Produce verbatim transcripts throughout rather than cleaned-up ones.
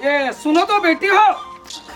ए, सुनो तो बेटी हो,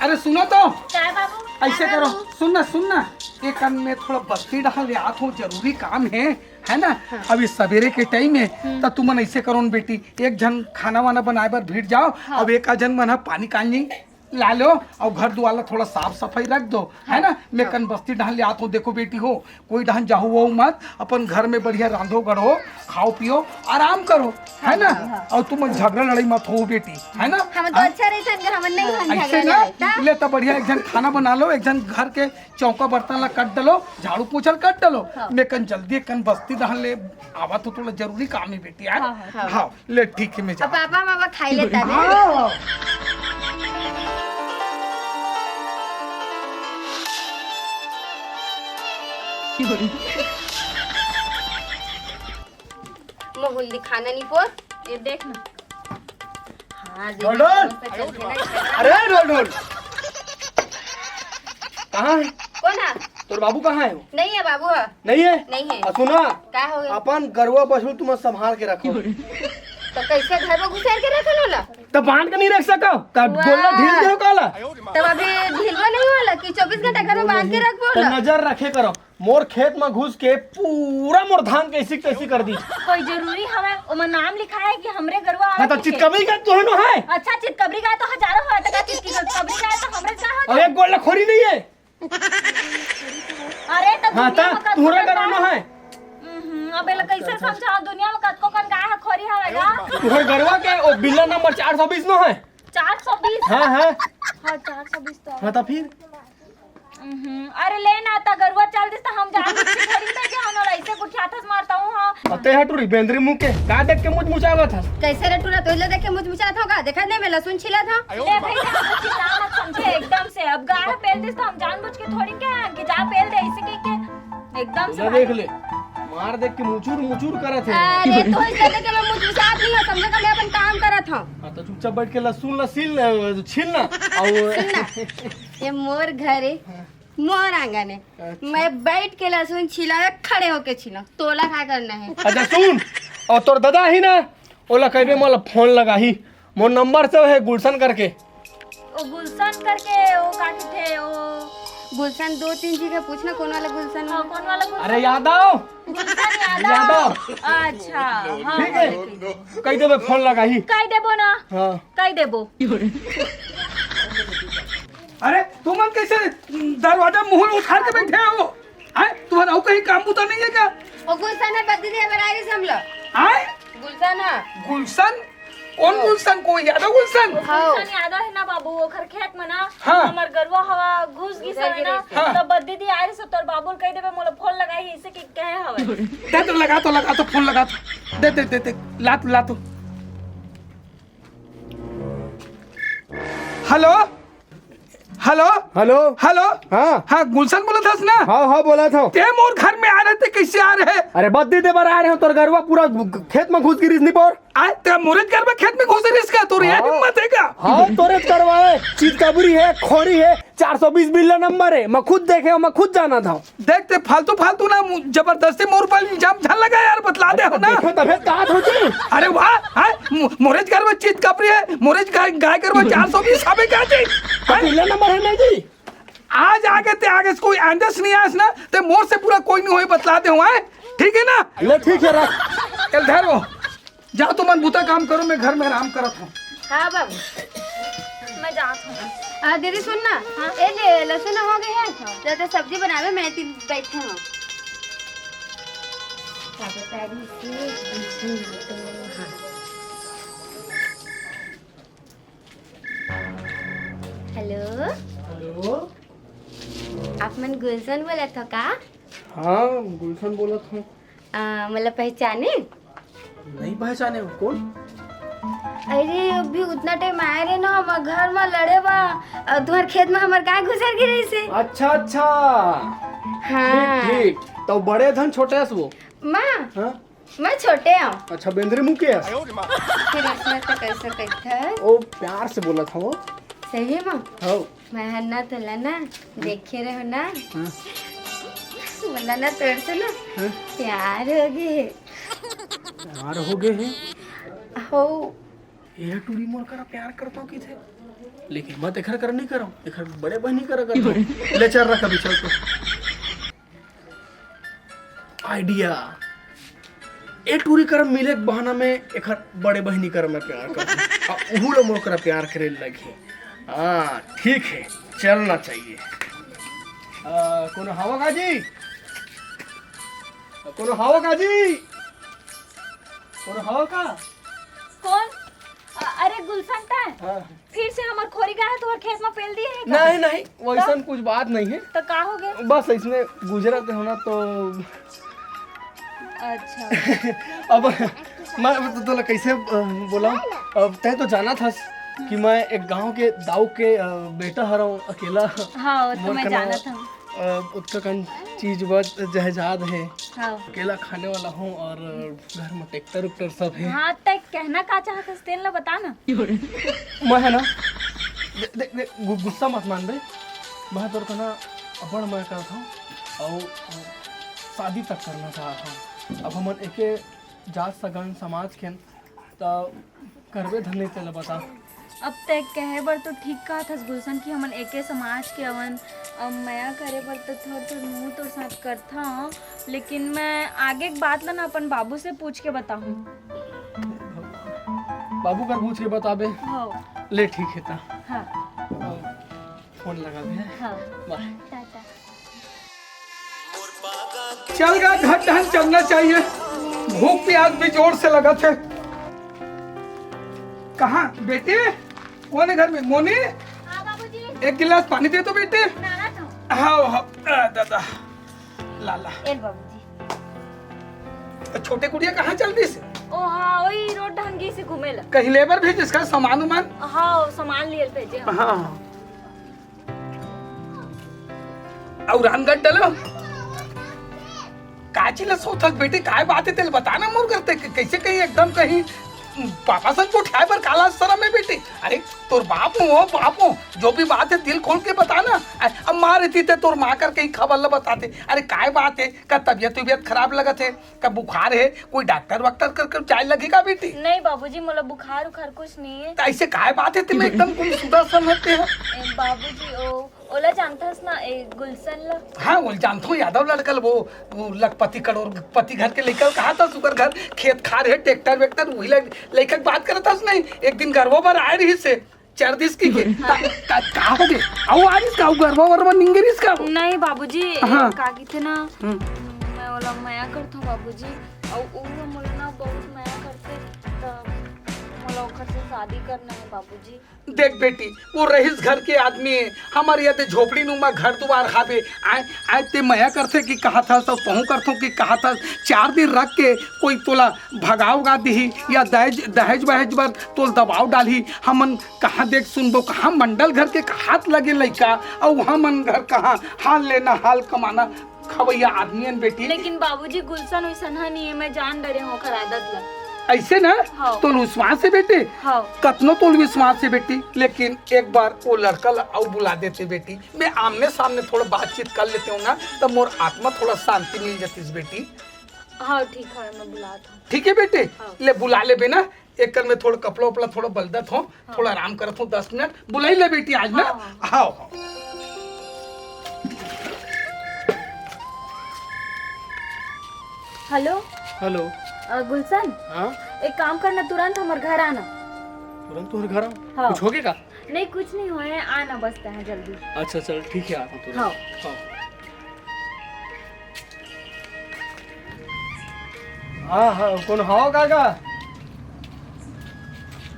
अरे सुनो तो। काय बाबू? ऐसे काय करो, बाबू? सुन ना, सुन ना, एक कन में थोड़ा बस्ती डहर ले आत हूँ, जरूरी काम है, है ना? हाँ। अभी सवेरे के टाइम है, हम्म। तो तुमन ऐसे करो न बेटी, एक झन खाना वाना बनाए बर भिड़ जाओ, हाँ। अब एक आध झन मन ह पानी कालनी ला लो, और घर दुआर ला थोड़ा साफ सफाई रख दो, है हाँ। ना? मैं हाँ। कन बस्ती डहर ले आत हूँ, देखो बेटी हो, कोई डहन जाहू वहू मत, अपन घर में बढ़िया रांधो गढ़ो, खाओ पियो, आराम करो, है ना? हाँ, हाँ। और तुम झगड़ा लड़ाई मत हो बेटी, है ना? हम तो हाँ? अच्छा रही था, हमन नहीं हम ऐसे झगड़ा ना, लड़ाई। ले तो बढ़िया एक झन खाना बना लो, एक झन घर के चौका बर्तन ला कट डलो, झाड़ू पोछा ला कट डलो। हाँ। मैं कन जल्दी एक कन बस्ती डहन ले आवा तो थोड़ा जरूरी काम है बेटी यार। हाँ, हाँ। हाँ। ले ठीक है, मैं अब जाता पापा मामा खाई लेता है। हाँ। मोहुल दिखाना नहीं पोर। ये देख ना। हाँ, ढोल, ढोल। अरे ढोल, ढोल। कहाँ है? कौन है? तोर बाबू कहाँ है वो? नहीं है बाबू, है। नहीं है? नहीं है। आ, सुना, का हो गया? अपन गरुआ बछरू तुम संभाल के रखो। तो कैसे घर में घुसेर के रखन होला? तो बांध के नहीं रख सको? तो वाह। गोल्ला ढील दे काला? तब अभी ढीलवा नहीं होला कि चौबीस घंटा घर में बांध के रखबो तो होला? नजर रखे करो, मोर खेत में घुस के पूरा मोर धान के ऐसी तैसी कर दी। कोई जरूरी हवे? ओमा नाम लिखा है कि हमरे गरुआ हाँ, तो आवत हे। चितकबरी गाय तो है ना है? अच्छा, चितकबरी गाय तो हजारों है, तो का चितकबरी गाय तो हमरे का हो? अरे, एक गोल्ला खोरी नहीं है। अरे, तो हाँ, दुनिया ता में कतको तुहरा कन गरम गाय ना है। हम्म, अब एला कैसे समझाओ? दुनिया में कतको कन गाय है, खोरी हवे गा? तुहर गरवा के ओ बिल्ला नंबर चार सौ बीस नो है। चार सौ बीस? हाँ, हाँ। हाँ, चार सौ बीस तो हाँ, तो फिर? हम्म, अरे ले ना, ता गरुआ चल दिस, तो हम जान बुझ के थोड़ी ना देखे हन, ऐसे कुछ हाथस मारता हूँ, हाँ। अते हटू री बेंदरी मुंह के, का देख के मुझ मुचावत हस? कैसे रे टूरा, तोइला देख के मुझ मुचात हो का? देखा नहीं, मैं लहसुन छिला था। ले भाई, हम तो चिल्ला मत समझे एकदम से। अब गाय पेल दिस तो हम जानबूझ के थोड़ी क्या है कि जा पेल दे, इसे कह के एकदम से ले भाई। देख ले, मार देख के मुचुर मुचुर करत है। अरे तो इसे देख के मैं मुझ मुचात नहीं हो, समझे का? मैं अपन काम करत हूँ। हाँ, तो चुपचाप बैठ के लहसुन ला छील, अ, छील ना। और सुन ना, ये मोर घर है, हाँ। मोर आंगन है। अच्छा। मैं बैठ के लहसुन छिला, खड़े होके छिला, तोला का करना है? अच्छा सुन, और तोर दादा ही ना, ओला कहबे मोला फोन लगाही, मोर नंबर से है गुलशन करके। ओ गुलशन करके, ओ का कथे, ओ गुलशन दो तीन जगह पूछना, कौन वाला गुलशन? हाँ, कौन वाला गुलशन? अरे यादव। गुलशन यादव। यादव। अच्छा, हाँ, ठीक है। हाँ, ठीक है। कह देबे फोन लगाही। कह देबो ना। हाँ। कह देबो। अरे तुमन कैसे दरवाजा मुहूर उखाड़ के बैठे हो? आय, तुम्हारा अउ कहीं काम बुता नहीं है क्या? ओ गुलशन है, बद्दी दे बरारी से हम लोग। आय? गुलशन है। गुलशन? कौन गुलशन? कोई यादव गुलशन? हाँ। गुलशन यादव है ना बाबू, ओखर खेत में ना, हाँ। हमर गरुआ हवा घुस गिस हवे ना, हाँ। तो बद्दी दी आए से तोर बाबू ल कह देबे, मोला फोन लगाई, इसे कि कहे हवे। दे तो लगा तो, लगा तो, फोन लगा तो। दे, दे, दे, दे, ला तो, ला तो। हेलो? हेलो? हेलो? हेलो? हाँ। हाँ, गुलशन बोलत हस ना? हाँ, हाँ, बोलत हँव। ते मोर घर में आ रहे, ते कैसे आ रहे? अरे, बद्दी दे बर आ रहे हँव, तोर गरुआ पूरा खेत में घुस गिरिस नी पोर। आय, ते मोरेच गरुआ खेत में घुस गिरिस का? तोर ये हाँ। हिम्मत है का? हाँ, तोरेच गरुआ है, चितकबरी है, खोरी है, चार सौ बीस बिल्ला नंबर है, मैं खुद देखे हँव, मैं खुद जानत हँव। देख, ते फालतू, फालतू ना मु-, जबरदस्ती मोर ऊपर इल्जाम झन लगा यार, बतला दे हो ना। देखो तभे का होती। अरे वाह, हाँ, मु-, मोरेच गरुआ चितकबरी है, मोरेच गाय, गाय गरुआ चार सौ बीस हवे का जी? हाँ? बिल्ला नंबर है नहीं जी। आज आगे ते आगे से कोई आंदस नहीं आस ना, ते मोर से बुरा कोई नहीं होय, बतला दे हो, हाँ? ठीक है ना? ले ठीक है, रख। चल धर वो। जाओ तुमन बुता काम करो, मैं घर में आराम करत हँव। हाँ बाबू, मैं जात हँव। आ, दीदी सुन ना, हाँ। ए ले लहसुन हो गए है, हाँ। ज्यादा सब्जी बनावे मैं तीन बैठे हँव। हेलो। हेलो। आप मन गुलशन बोलत हो का? हाँ, गुलशन बोलत हँव। आ, मतलब पहचाने? नहीं पहचाने हो, कौन? अरे, अभी उतना टाइम आए रहे ना, हमर घर में लड़े बा, और तुम्हार खेत में हमर गाय घुसर गिरे से। अच्छा, अच्छा। हाँ। ठीक, ठीक। तो बड़े धन छोटे अस वो? माँ। हाँ? मैं छोटे हँव। अच्छा, बेंदरी मुँह के अस? फिर ऐसना तो कैसे कहत हस? ओ, प्यार से बोलत हँव। सही में? हाँ। मैं हन्ना तोला ना, देखे रहो ना। हाँ। बोला ना तोर से ना, हाँ। प्यार हो गए। प्यार हो गए है? हो। ये टूरी मोर करा प्यार करतो किथे, लेकिन मैं तेखर करा नहीं करव, तेखर बड़े बहिनी करा करतो। ले चल रख अभी, चल तो। आइडिया। ए टूरी करा मिले के बहाना में एखर बड़े बहिनी करा मैं प्यार करतो। आ, उहू ला मोर करा प्यार करे लगही। हाँ, ठीक है, चलना चाहिए। आ, कोनो हवा का जी? कोनो हवा का जी? कोनो हवा का? कौन? अ-, अरे गुलशन ता? हाँ। फिर से हमर खोरी गाय तोहर खेत में पेल दिए है का? नहीं, नहीं, वैसन तो? कुछ बात नहीं है। तो का हो गया? बस इसने गुजरत हो ना तो अच्छा। अब मैं तो तोला कैसे, अ, बोला? अब तय तो जाना था कि मैं एक गांव के दाऊ के, अ, बेटा हरव अकेला। हाँ, वो तो मोर मैं कना, जाना था। अ, उतका कन चीज बहुत जहजाद है। हाँ। अकेला खाने वाला हूँ और घर में ट्रैक्टर उक्टर सब है। हाँ, तय कहना का चाहत हस, तेन ला बता ना। मैं है ना, दे, दे, दे, गु-, गुस्सा मत मान बे। मैं तोर कना अब्बड़ मैं करत हूँ और, और शादी तक करना चाहत हूँ। अब हमन एके जात सगन समाज के त करबे धन नहीं तेला बता। अब तय कहे बर तो ठीक कहत हस गुलशन कि हमन एके समाज के अवन। अब मया करे बर तो थोड़ थोड़ मुँह तोर साथ करथा, लेकिन मैं आगे के बात ला ना अपन बाबू से पूछ के बताहूँ। बाबू कर पूछ के बताबे? हाँ। ले ठीक है ता। हाँ। फोन लगा दे। हाँ। बाय। टाटा। चल गा, घर टहन चलना चाहिए, भूख प्यास भी जोर से लगत है। कहाँ बेटी, कौन है घर में? मोनी, हाँ बाबूजी। एक गिलास पानी दे तो बेटी। नाना तो। हाँ, हाँ, आ, दादा, लाला। एल बाबूजी। छोटे कुड़िया कहाँ चल दिस? ओ हाँ, वही रोड ढंगी से घूमे ला। कहीं लेबर भेजिस का सामान उमान? हाँ, सामान लिए भेजे हम। हाँ। अउ रामगढ़ डलो। काची ला सोचत बेटी, काय बात है तेल बता ना मोर करते, क-, कैसे कहीं एकदम कहीं पापा सन को उठाए बर काला शरम है बेटी। अरे तोर बाप हूँ, ओ बाप हूँ, जो भी बात है दिल खोल के बता ना। अ-, अब माँ रहती ते तोर माँ कर कहीं खबर ला बताते। अरे काय बात है, का तबियत उबियत खराब लगत है, का बुखार है, कोई डॉक्टर वॉक्टर कर, कर जाए लगे का बेटी? नहीं बाबूजी, मोला बुखार उखार कुछ नहीं है। त ऐसे काय बात है, तुम एकदम गुमशुदा सन होते हैं। ए, बाबूजी, ओ, ओला जानथस ना, ए, गुलशन ला? हाँ, ओला जानथो, यादव लड़का ल, वो, वो लखपति करोड़पति घर के लइका ल, कहा था सुगर घर, खेत खार है, ट्रैक्टर वैक्टर, वही ल-, लइका के बात करत हस नहीं, एक दिन गरबो बर आए रही से, चर दिस की के, का, का, का हो गए? अउ आ रही का, गरबा वरबा निंगे रही का? नहीं बाबूजी, हाँ। का किथे ना, हम्म। मैं ओला मया करथो बाबूजी, अउ उ मोला ना बहुत मया करथे, त मोला ओकर से शादी करना है बाबूजी। देख बेटी, वो रईस घर के आदमी है, हमर ये ते झोपड़ी नुमा घर दुआर हावे, आए, आए ते मया करथे कि कहा था, सब तहूँ करथो कि कहा था, चार दिन रख के कोई तोला भगाव गा दिही या दहेज, दहेज वहेज बर तोल दबाव डालही, हमन कहाँ देख सुनबो, कहाँ मंडल घर के हाथ लगे लइका, अउ हमन घर कहाँ हाल लेना हाल कमाना, खवैया आदमी हन बेटी। लेकिन बाबूजी, गुलशन वैसन ह नहीं है, मैं जान डरे हूँ ओकर आदत ला। ऐसे ना? हाँ। तोल विश्वास है बेटे? हाँ। कतनो तोल विश्वास है बेटी, लेकिन एक बार वो लड़का ला अउ बुला देते बेटी, मैं आमने सामने थोड़ा बातचीत कर लेते हूँ ना, तब मोर आत्मा थोड़ा शांति मिल जातीस बेटी। हाँ ठीक है, मैं बुलात हूँ। ठीक है बेटे, हाँ। ले बुला लेबे ना, एकर में थोड़ा कपड़ा उपड़ा थोड़ा बलदत हो, हाँ। थोड़ा आराम करत हो, दस मिनट बुलाई ले बेटी आज ना। हाँ, हाँ। हाँ, हाँ। हेलो। हेलो। अ, गुलशन। हाँ? एक काम करना, तुरंत हमर घर आना। तुरंत तुम्हारे घर आऊँ? हाँ। कुछ हो गया का? नहीं, कुछ नहीं होए, आना बस तैं जल्दी। अच्छा चल ठीक है, आता हूँ तुरंत। हाँ। हाँ। हाँ, हाँ, कौन हवा काका?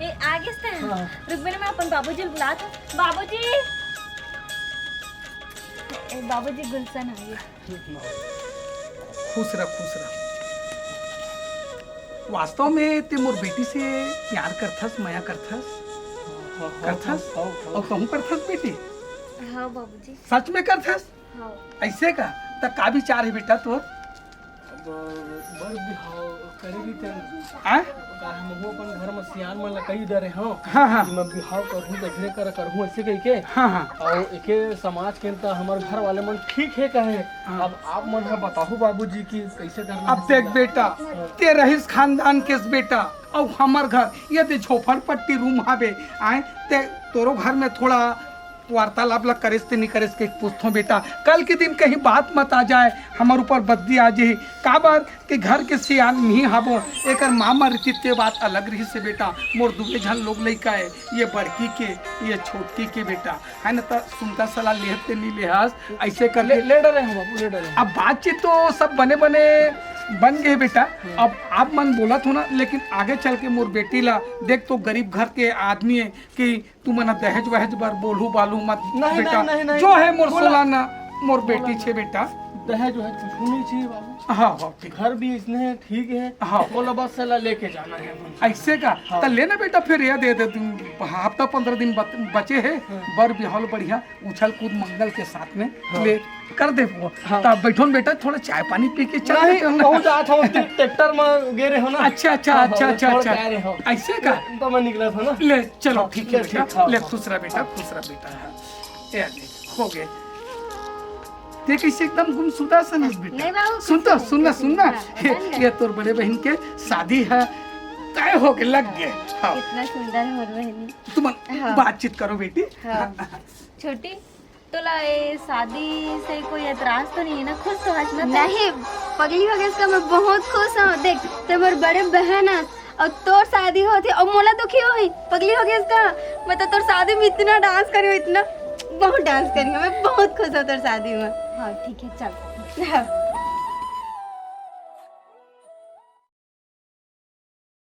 ए, आ गेस तैं? हाँ। रुक बे ना, मैं अपन बाबूजी ल बुलात हूँ। बाबूजी! ए, बाबूजी, गुलशन आ गे। खुश रह, खुश रह। वास्तव में ते मोर बेटी से प्यार करथस, मया करथस? हाँ, हाँ, करथस? हाँ, हाँ, हाँ। अउ कहूँ करथस बेटी? हाँ बाबूजी। सच में करथस? हाँ। ऐसे का? त का विचार है बेटा तोर? बर बिहाव करे रहितेन। आय? का हम अपन घर म सियान मन ला कहि डरे हंव। हाँ, हाँ। कि मैं बिहाव करहूँ त एखरे करा करहूँ अइसे कहिके। हाँ, हाँ। अउ एके समाज के त हमर घर वाले मन ठीक हे कहे। हाँ। अब आप मन ह बताहू बाबूजी कि कइसे करना अब हे देख सियान। बेटा, हाँ। ते रहिस खानदान केस बेटा, अउ हमर घर ये दे झोपड़पट्टी रूम हावे। आय, ते तोरो घर में थोड़ा वार्तालाप ला करेस ते नहीं करेस के पूछथों बेटा, कल के दिन कहीं बात मत आ जाए, हमर ऊपर बदली आ जाही। काबर के घर के सियान नहीं हाबो, एकर मामा रीति ते बात अलग रहिस हे बेटा। मोर दुए झन लोग लइका हे, ये बड़की के, ये छोटकी के बेटा, है न, त सुनता सलाह लेहत ते नहीं लेहस, अइसे कर ले, ले डरे हंव बाबू, ले डरे हंव। अब बातचीत तो सब बने बने बन गे बेटा। हम्म। अब आप मन बोलत हो ना, लेकिन आगे चल के मोर बेटी ला देख, तो गरीब घर के आदमी हे कि तुमन दहेज वहेज बर बोलहू बालू मत नहीं, बेटा। नहीं, नहीं, नहीं। जो हे मोर बोला। सोला ना, मोर बोला बेटी ना। छे बेटा। दहेज वहेज कुछ नहीं चाहिए बाबू। हाँ, हाँ, ठीक। घर भी इसने ठीक है। हाँ। बोला बस सला लेके जाना है। अइसे का? हाँ। त लेना बेटा, फिर ये दे दे, तुम हफ्ता पंद्रह दिन बत-, बचे हे। हाँ। बर बिहाव ल बढ़िया उछल कूद मंगल के साथ में हाँ। ले कर दे वो। हाँ। त बैठो न बेटा, थोड़ा चाय पानी पी के चल नहीं, देते हो ना। कहूँ जात हंव, ते ट्रैक्टर में गे रहे हो ना। अच्छा, अच्छा, हाँ, हाँ, अच्छा, अच्छा, छोड़ अच्छा। के आ रहे हो। अइसे का? तो मैं निकला था ना। ले, चलो, हाँ, ठीक है ले, बेटा, ठीक, हाँ, ले, हाँ। खुश रह बेटा, खुश रह बेटा। हाँ। ये देख, हो गे। देख, इसे एकदम गुमशुदा सा नहीं बेटा। नहीं बाबू, सुन तो, खुश सुन ना, रहो, सुन ना। हाँ, ये, बन गया। ये तोर बड़े बहिन के शादी हे, तय हो गे, लग गे। हाँ। कितना सुंदर हे मोर बहिनी। तुम हाँ। बातचीत करो बेटी। हाँ। छोटी, तोला ये शादी से कोई एतराज तो नहीं है ना? खुश तो हस ना तैं? नहीं, पगली हो गेस का, मैं बहुत खुश हंव। देख, तैं मोर बड़े बहन हस, अउ तोर शादी होथे, अउ मोला दुखी होही, पगली हो गेस का? मैं तो तोर शादी में इतना डांस करी हंव, इतना, बहुत डांस करी हंव, मैं बहुत खुश हंव तोर शादी में। हाँ, ठीक है, चल। हाँ।